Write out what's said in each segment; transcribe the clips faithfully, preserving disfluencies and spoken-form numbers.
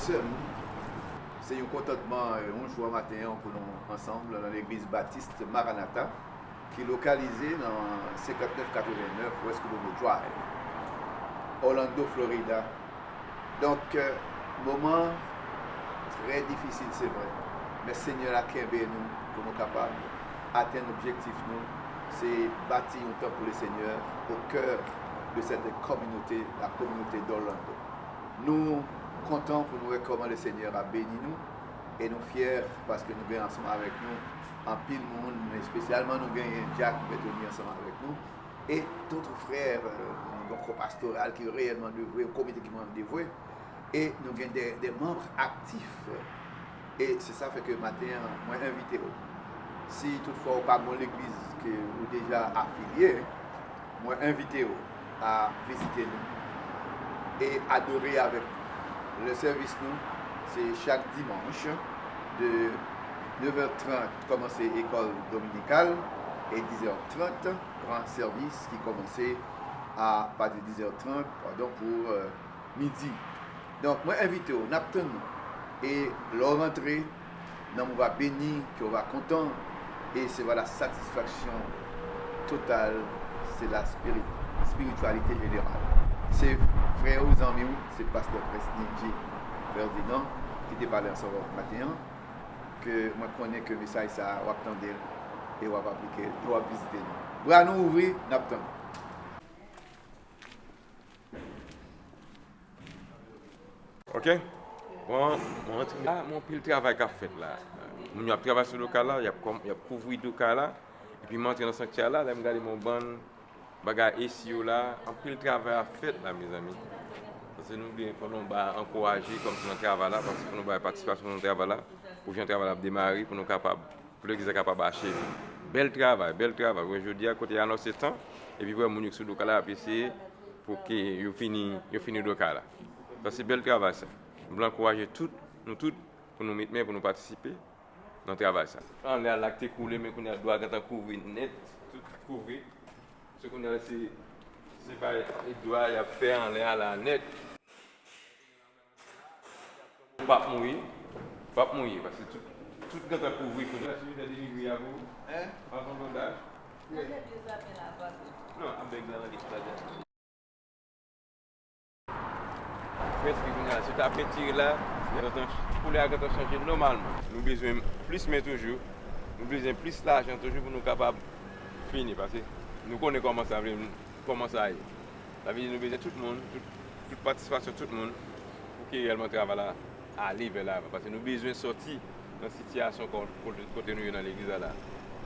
Sè m, se yon kontantman, yon jwa maten an pou nou ansanm nan legliz Batis Maranata, ki lokalize nan senkantnèf katrevennnèf West Colombo Drive, Orlando, Florida. Donk, moman trè difisil, se vre, men Senyè a kenbe nou pou nou kapab atenn objektif nou, se bati yon tanp pou le Senyè au cœur de cette communauté, la communauté d'Orlando. Nou kontan pou nou wè kòman le Senyè ap beni nou, e nou fyè paske nou gen ansanm avèk nou anpil moun, men espesyalman nou genyen Jack Bertoni ansanm avèk nou, e dòt frè, euh, yon kò pastoral ki reyèlman devwe, yon komite ki vrèman devwe, e nou gen de, de manm aktif. E se sa fè ke maten an, mwen envite w. Si toutfwa ou pa gen yon legliz ke ou deja afilye, mwen envite w a vizite nou e adore avèk nou. Lè sèvis nou, se chak dimanch de nèf è trant, kòmanse ekòl dominikal, e diz è trant, gran sèvis ki kòmanse a pati de diz è trant, padon, pou, euh, midi. Donk, mwen envite w, n ap tann nou. E lè w rantre, nanm ou va beni, kè w va kontan, e se va la satisfaction totale, se la spiri-, spiritualité générale. Se frè ou, zanmi w, se pastè Prince D J Ferdinand, ki te pale ansanm avè w maten an, ke mwen konnen ke mesaj sa a, w ap tande l, e w ap aplike l, e w ap vizite nou. Bra nou ouvri, n ap tann. Ok? Bon, mwen antre la, mwen anpil travay k ap fèt la. Moun yo ap travay sou lokal la, y ap kòm-, y ap kouvri lokal la. Epi mwen antre nan sanktè a la, lè m gade mwen bann bagay esi yo la, anpil travay ap fèt la, mezanmi. Paske nou vle fò nou ba ankouraje kòmsi nan travay la, paske fò nou bay patisipasyon nan travay la, pou jan travay la ap demare, pou nou kapab pou legliz la kapab acheve. Bèl travay, bèl travay. Wè, jodi a, kote anonse tan, epi wè moun yo sou lokal la ap eseye pou ke yo fini, yo fini lokal la. Sa se bèl travay sa. M vle ankouraje tout, nou tout, pou nou met men, pou nou patisipe nan travay sa. Anlè a lak te koule, men kounye a dlo a gentan kouvri nèt, tout kouvri. Se kounye a se, se bay dlo a y ap fè anlè a la nèt. Ou p ap mouri. Ou p ap mouri, paske tout, tout gentan kouvri kounye a. Si ou fè delivri a pou ou, pa fè blodaj. Non, avèk la nan listwa. Prèske kounye a, si w ta pentire la, gentan, koulè a gentan chanje nòmalman. Nou bezwen plis men toujou. Nou bezwen plis lajan toujou pou nou kapab fini, paske nou konnen kòman sa vle, kòman sa ye. Sa vle di nou bezwen tout moun, tout, tout patisipasyon tout moun pou ke reyèlman travay la ale vè lavan. Paske nou bezwen sòti nan sitiyasyon ko-, kote, kote nou ye nan legliz la la.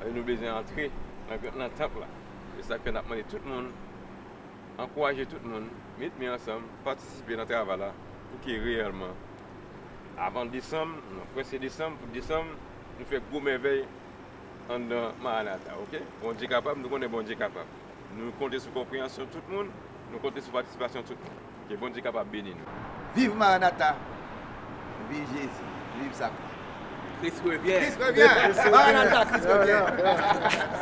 Paske nou bezwen antre nan, nan tanp la. Se sa k fè n ap mande tout moun, ankouraje tout moun, met men ansanm, patisipe nan travay la, pou ke reyèlman, avan desanm, nan prèske desanm, pou desanm, nou fè gwo mèvèy anndan Maranata, ok? Bondye kapab, nou konnen Bondye kapab. Nou konte sou konpreyansyon tout moun, nou konte sou patisipasyon tout moun. Ke Bondye kapab beni nou. Viv Maranata! Viv Jezi! Viv Sakre! Kris revyen! Kris revyen! Maranata, Kris revyen!